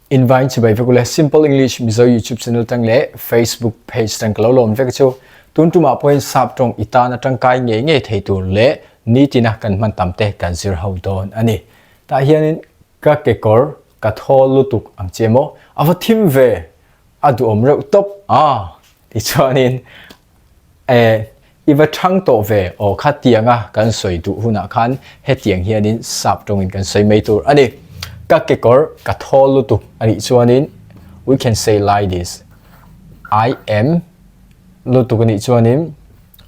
Invine chibai vek ule Simple English Mizo YouTube channel tang leh Facebook page tang ka lo lawm vek chu. Tun tumah pawhin sap tawng i tan a tangkai ngei ngei thei tur leh nitina kan hman tam te kan zir ho dawn a ni. Tah hianin ka kekawr ka thawl lutuk ang che maw? A va thim ve! A duhawm reuh tawp a tichuanin E, i va chhang tawh ve aw kha tianga kan sawi duh hunah khan hetiang hianin sap tawngin kan sawi mai tur a ni. Ka kekawr ka thawl lutuk a nih chuanin we can say like this, I am lutuk a nih chuanin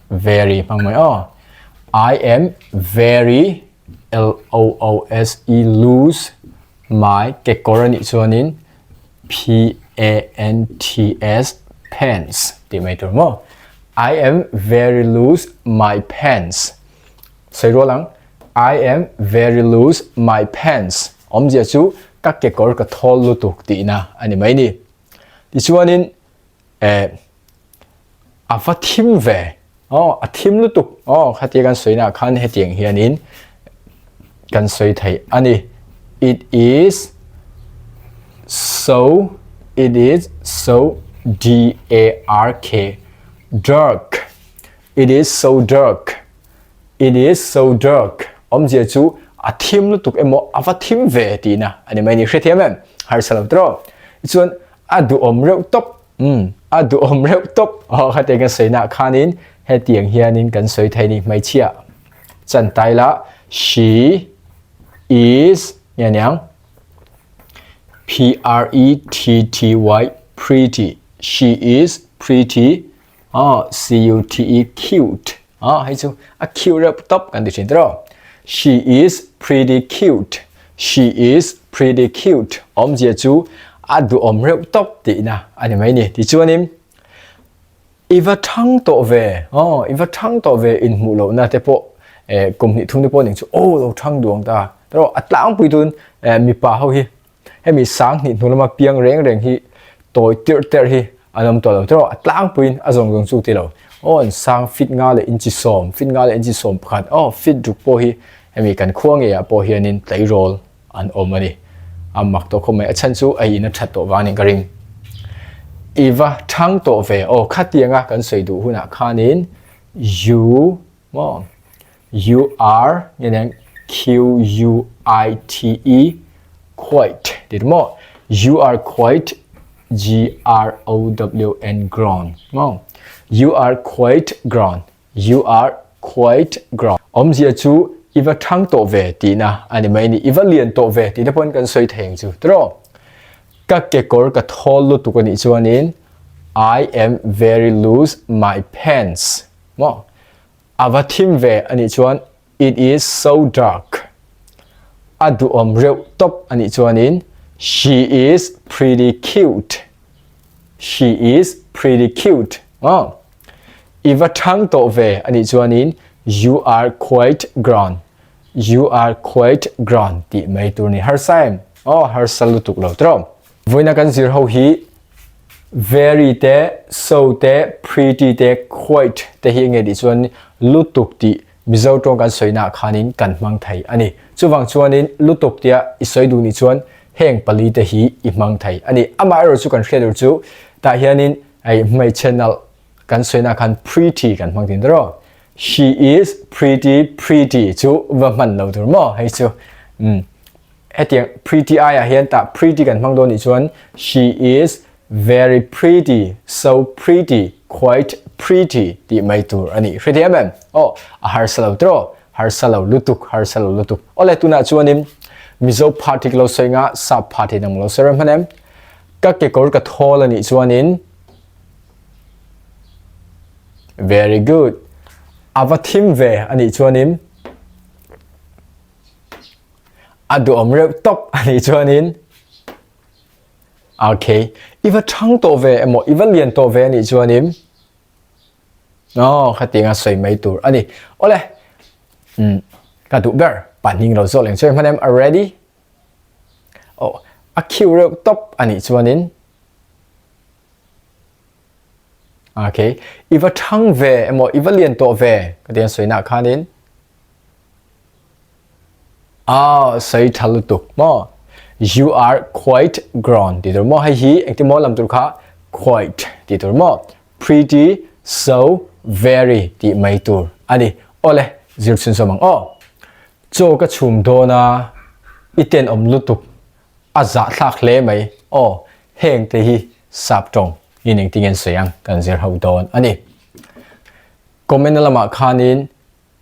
very hmang mai aw. I am very L-O-O-S-E loose my kekawr a nih chuanin P-A-N-T-S pants tih mai tur maw? I am very loose my pants. Sawi rual ang. I am very loose my pants. Awmzia chu ka kekawr ka thawl lutuk tihna a ni mai ni. Tichuanin eh a va thim ve. Aw a thim lutuk. Aw khatia kan sawina khan hetiang hianin kan sawi thei a ni. It is so it is so D A R K dark. It is so dark. It is so dark. Awmzia chu a thim lutuk emaw a va thim ve tihna a ni mai ni. Hrethiam em? Harsa lo tawh. Tichuan a duhawm reuh tawp. Umm, a duhawm reuh tawp. Aw, khatiang kan sawi nah khanin hetiang hianin kan sawi thei ni hmeichhia chan tai la she is nge niang P R E T T Y pretty she is pretty aw C U T E cute aw hei chu a cute reuh tawp kan ti thin tiraw she is pretty cute She is pretty cute awmzia chu a duhawm reuh tawp tihna a ni mai ni. Tichuanin i va thang tawh ve, aw i va thang tawh ve inhmuh lohna te pawh eh kum hnih thum te pawh ning chu aw lo thang duang ta. Erawh a tlangpui tun eh mipa ho hi hemi sang hnih hnu lama piang reng reng hi tawi tirh terh hi an awm tawh lo tawh a tlangpuiin a zawng zawng chu ti lo aw an sang fit nga leh inchi sawm fit nga leh inchi sawm pakhat aw fit ruk pawh hi hemi kan khua ngeiah pawh hianin tleirawl an awm a ni a mak tawh khawp mai a chhan chu a in a that tawh vang anih ka ring i va thang tawh ve aw khatianga kan sawi duh hunah khanin you maw U R nge nen Q U I T E quite ti maw You are quite G R O W N grown maw You are quite grown You are quite grown awmzia chu i va thang tawh ve tihna a ni mai ni i va lian tawh ve tih te pawhin kan sawi thei ang chu tiraw ka kekawr ka thawl lutuk a nih chuanin I am very loose my pants maw A va thim ve a nih chuan It is so dark. A duhawm reuh tawp a nih chuanin She is pretty cute. She is pretty cute. Aw. I va thang tawh ve a nih chuanin You are quite grown. You are quite grown tih mai tur ni harsa em? Aw, harsa lutuk lo tawh. Vawiina kan zir ho hi very te, so te, pretty te, quite te hi enge tih chuan lutuk tih Mizo tawng kan sawina khanin kan hmang thei a ni. Chuvang chuanin lutuk tia i sawi duh nih chuan heng pali te hi i hmang thei a ni. Amaherawh chu kan hriat tur chu tah hianin hei hmeichhe nalh kan sawina khan pretty kan hmang thin tawh. She is pretty pretty chu va hman lo tur maw hei chu. Umm. Hetiang pretty aiah hian tah pretty kan hmang dawn nih chuan she is very pretty, so pretty, quite pretty tih mai tur a ni. Hrethiam em? Aw, a harsa lo tiraw? Harsa lo lutuk, harsa lo lutuk. Awle tunah chuanin Mizo party ka lo sawi nga, sap party nang lo sawi rem hman em? Ka kekawr ka thawl a nih chuanin Very good. A va thim ve a nih chuanin A duhawm reuh tawp a nih chuanin Ok, i va thang tawh ve emaw i va lian tawh ve a nih chuanin Aw, khatianga sawi mai tur a ni. Awle, umm, ka duh ber pahnih lo zawk leng chuan hman em, a ready? Aw, a cute reuh tawp a nih chuanin Ok, i va thang ve emaw i va lian tawh ve khatiang sawi nah khanin Aw, sawi tha lutuk maw? You are quite grown tih tur maw? Hei hi engtin maw lam tur kha quite tih tur maw? Pretty, so, very tih mai tur a ni. Awle, zir chhunzawm ang aw. Chaw ka chhum dawn a, i tenawm lutuk, a zahthlak hle mai aw. Heng te hi sap tawng in engtin nge an sawi ang kan zir ho dawn a ni. Comment na lamah khanin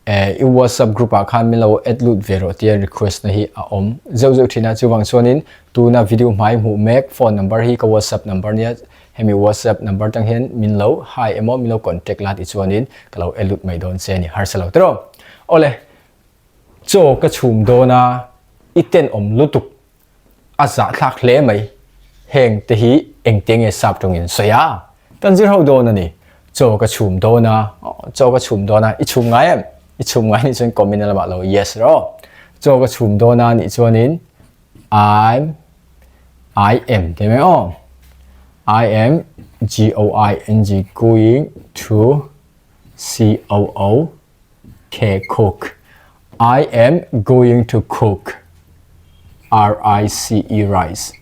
i WhatsApp group ah khan min lo add lut ve rawh tia request na hi a awm zeuh zeuh thin a, chuvang chuanin tuna video hmai hmuh mek phone number hi ka WhatsApp number nia, hemi WhatsApp number tang hian min lo hi emaw min lo contact la tih chuanin ka lo add lut mai dawn che a ni, harsa lo tiraw. Awle, chaw ka chhum dawn a, i tenawm lutuk A zahthlak hle mai. Heng te hi engte nge sap tawngin sawi a? Kan zir ho dawn a ni. Chaw ka chhum dawn a, chaw ka chhum dawn a, i chhum ngai em? I chhum ngai nih chuan comment na lamah lo yes rawh. Chaw ka chhum dawn a nih chuanin I'm I am tih mai aw. I am G O I N G going to C O O K cook I am going to cook R I C E rice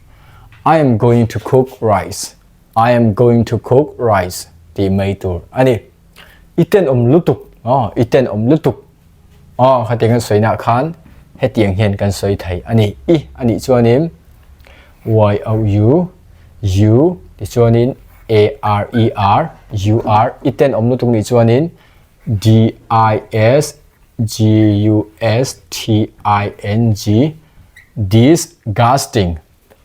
I am going to cook rice I am going to cook rice tih mai tur a ni. I tenawm lutuk aw i tenawm lutuk aw khatiang kan sawina khan hetiang hian kan sawi thei a ni. I a nih chuanin Y O U U tichuanin A R E R U R i tenawm lutuk nih chuanin D-I-S-G-U-S-T-I-N-G, disgusting,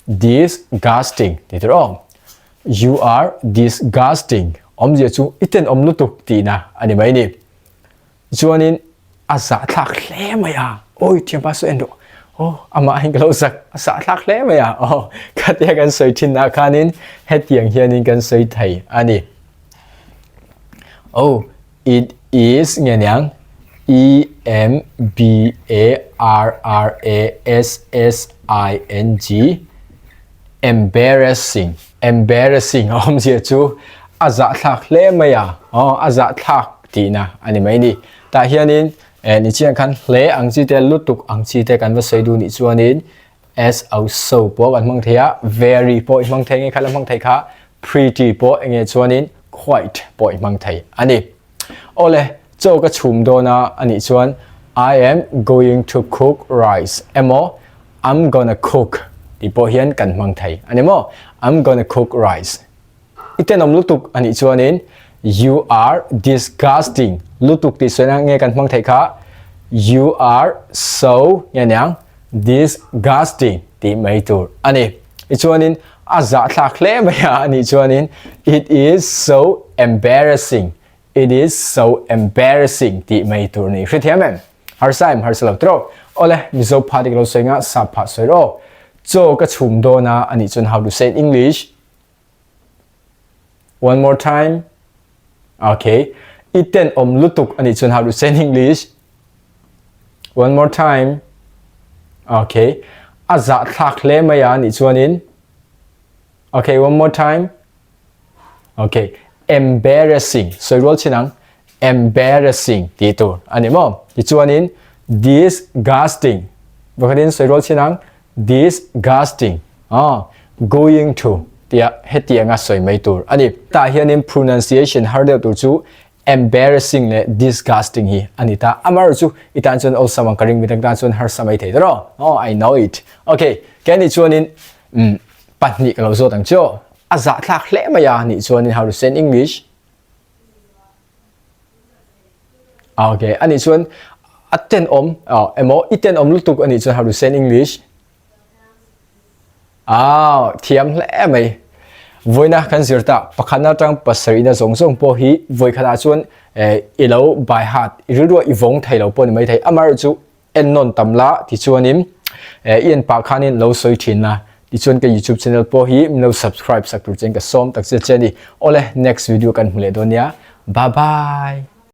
disgusting tih tur aw. You are disgusting awmzia chu i tenawm lutuk tihna a ni mai ni. Chuanin a zahthlak hle mai a, awi thiampa saw en rawh, aw amah hian ka lo zak, a zahthlak hle mai a, aw khatia kan sawi thinah khanin hetiang hianin kan sawi thei a ni. Oh, it is nge niang E M B A R R A S S I N G embarrassing embarrassing a awmzia chu a zahthlak hle mai a aw a zahthlak tihna a ni mai ni tah hianin eh ni chiang khan hle ang chi te lutuk ang chi te kan va sawi duh nih chuanin S O so pawh kan hmang thei a, very pawh i hmang thei nge kha la hmang thei kha, pretty pawh enge chuanin quite pawh i hmang thei a ni. Awle, chaw ka chhum dawn a anih chuan I am going to cook rice emaw I'm gonna cook tih pawh hian kan hmang thei a ni maw? I'm gonna cook rice. I tenawm lutuk a nih chuanin You are disgusting lutuk tih sawi nge kan hmang theih kha You are so nge niang disgusting tih mai tur a ni. Tichuanin a zahthlak hle mai a a nih chuanin It is so embarrassing It is so embarrassing tih mai tur a ni. Hrethiam em? Harsa em? Harsa lo tiraw? Awle, Mizo pha dik lo sawi nga sap phah sawi rawh. Chaw ka chhum dawn a a nih chuan how to say in English? One more time. Okay. I ten om lutuk ani chuan how to say in English? One more time. Okay. A za thlak hle mai a ni chuanin. Okay, one more time. Okay. Embarrassing. Soi rual chinang. Embarrassing ti tur ani mo. Ti chuanin disgusting. Vakhatin soi rual chinang. Disgusting. Ah, going to tia hetianga sawi mai tur a ni. Tah hianin pronunciation har deuh tur chu embarrassing leh disgusting hi a ni ta. Amaherawh chu i tan chuan awlsam ang ka ring midang tan chuan harsa mai thei tawh. Oh, I know it. Okay, kei nih chuanin um, pahnih ka lo zawt ang chu. A zahthlak hle mai a nih chuanin how to say in English? Okay, ani chuan a ten awm emaw i ten awm lutuk ani chuan how to say in English? Ah, thiam hle mai. Voina kan zir ta pakhatna tang pasarihna zawng zawng pawh hi vawi khatah chuan i lo by heart i rilruah i vawng thei lo pawh ni mai thei. Amaherawh chu en nawn tam la tichuanin i en pah khanin lo sawi thin la tichuan ka youtube channel pawh hi min lo subscribe sak tur chen ka sawm tak che che ni. Awle next video kan hmu leh dawn nia. Bye bye.